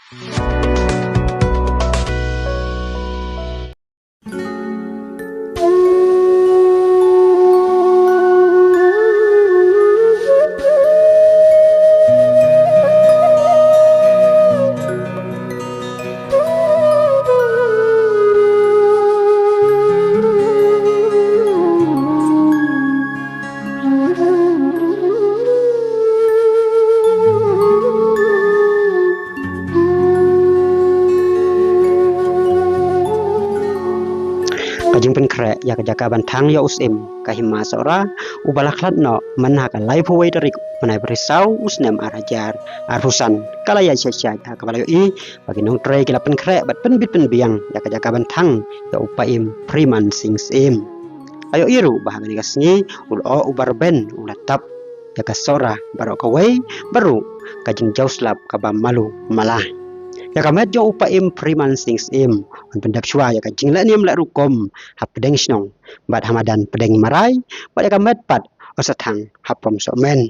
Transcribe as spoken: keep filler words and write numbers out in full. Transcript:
Ka jingpynkhreh ïa ka jaka ban thang ïa u syiem ka Hima Sohra, uba la khlad noh myn ha ka laiphew wei tarik mynai Bri saw u snem ar hajar arphew san, ka la ïaishah shah ha kaba la ïohi ba ki nongtrei ki la pynkhreh bad pynbit pynbiang ïa ka jaka ban thang ïa u Paiem Freeman Sing Syiem. La ïohi ruh ba ha kane ka sngi u lyoh uba rben u la tap ïa ka Sohra baroh kawei, bad ruh ka jingjaw slap kaba malu mala. Ïa ka met jong u Paiem Freeman Sing Syiem yn pyndep shuwa ïa ka jingleh niam leh rukom ha pdeng shnong bad ha madan pdeng Marai, bad ïa ka met pat yn sa thang ha Pom Sohmen.